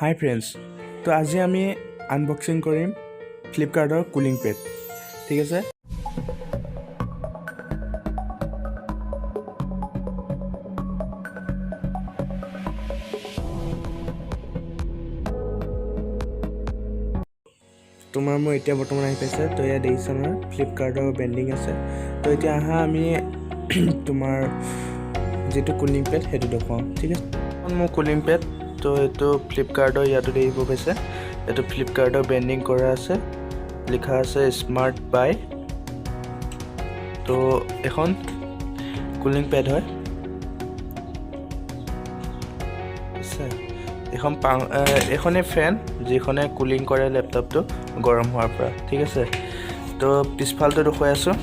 হাই friends, তো আজি আমি আনবক্সিং কৰিম ফ্লিপকাৰ্টৰ কুলিং পেড, ঠিক আছে। তোমাৰ মোৰ এতিয়া বৰ্তমান আহি পাইছে। তো ইয়াত দেখিছা নহয়, ফ্লিপকাৰ্টৰ ব্ৰেণ্ডিং আছে। তো এতিয়া আহা, আমি তোমাৰ যিটো কুলিং পেড সেইটো দেখুৱাওঁ, ঠিক আছে। মোৰ কুলিং পেড, তো এইটো ফ্লিপকাৰ্টৰ, ইয়াতো দেখিব পাইছে, এইটো ফ্লিপকাৰ্টৰ ব্ৰেণ্ডিং কৰা আছে, লিখা আছে স্মাৰ্ট বাই। তো এখন কুলিং পেড হয়। আছে এইখন এইখনেই ফেন, যিখনে কুলিং কৰে লেপটপটো গৰম হোৱাৰ পৰা, ঠিক আছে। তো পিছফালটো দেখুৱাই আছোঁ।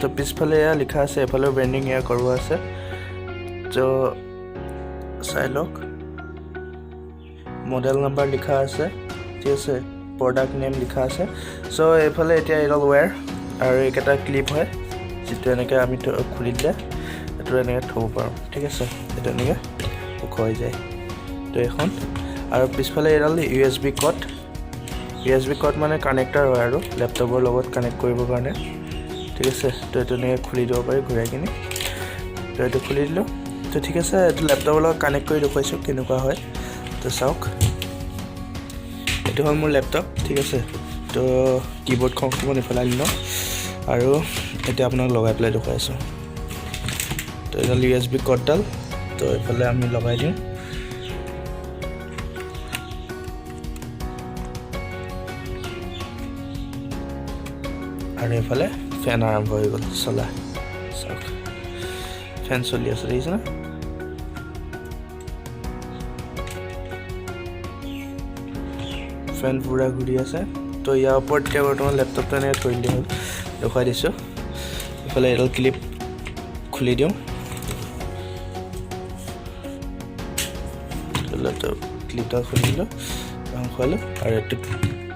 তো পিছফালে এয়া লিখা আছে, এফালেও ব্ৰেণ্ডিং এয়া কৰোৱা আছে। তো চাই লওক, মডেল নাম্বাৰ লিখা আছে, ঠিক আছে, প্ৰডাক্ট নেম লিখা আছে। চ' এইফালে এতিয়া এইডাল ৱেৰ আৰু এইকেইটা ক্লিপ হয়, যিটো এনেকৈ আমি খুলি দিলে এইটো এনেকৈ থ'ব পাৰোঁ, ঠিক আছে। এইটো এনেকৈ ওখ হৈ যায়। তো এইখন আৰু পিছফালে এইডাল USB cord. USB cord মানে কানেক্টাৰ হয় আৰু লেপটপৰ লগত কানেক্ট কৰিবৰ কাৰণে, ঠিক আছে। তো এইটো এনেকৈ খুলি দিব পাৰি ঘূৰাই কিনি। তো এইটো খুলি দিলোঁ। তো ঠিক আছে, এইটো লেপটপৰ লগত কানেক্ট কৰি দেখুৱাইছোঁ কেনেকুৱা হয়। তো চাওক, এইটো হ'ল মোৰ লেপটপ, ঠিক আছে। তো কীবৰ্ডখন অকণমান ইফালে আনি লওঁ আৰু এতিয়া আপোনাক লগাই পেলাই দেখুৱাই আছোঁ। তো এইডাল USB কৰ্ডডাল, তো এইফালে আমি লগাই দিওঁ। আৰু এইফালে ফেন আৰম্ভ হৈ গ'ল চলা। চাওক, ফেন চলি আছে, দেখিছেনে? ফেন পূৰা ঘূৰি আছে। তো ইয়াৰ ওপৰত এতিয়া বৰ্তমান লেপটপটো এনেকৈ থৈ দিলে হ'ল। দেখুৱাই দিছোঁ, এইফালে এডাল ক্লিপ খুলি দিওঁ। লেপটপ ক্লিপডাল খুলি দিলোঁ, খোৱালোঁ আৰু এইটো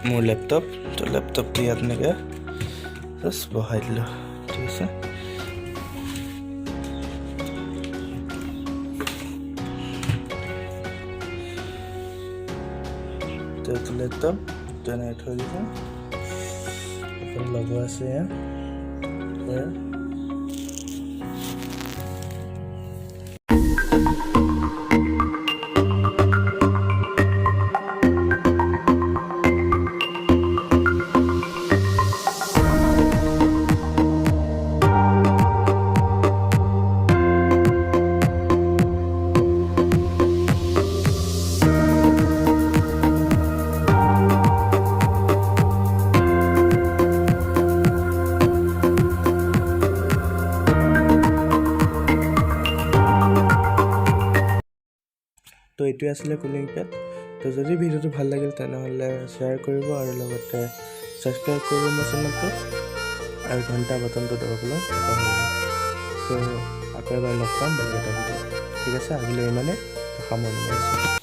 মোৰ লেপটপ। তো লেপটপটো ইয়াত এনেকৈ জাষ্ট বহাই দিলোঁ, ঠিক আছে। তো এইটো লেপটপ, তো এনেকৈ থৈ দিছোঁ। এইফালে লগোৱা আছে এয়া। তো এইটোৱে আছিলে কুলিং পেড। তো যদি ভিডিঅ'টো ভাল লাগিল, তেনেহ'লে শ্বেয়াৰ কৰিব আৰু লগতে ছাবস্ক্ৰাইব কৰিব মোৰ চেনেলটো আৰু ঘণ্টা বটনটো দবাবলৈ নাপাহৰিব। তো আকৌ এবাৰ লগ পাম বেলেগ এটা ভিডিঅ'ত, ঠিক আছে। আজিলৈ ইমানে, সামৰণি মাৰিছোঁ।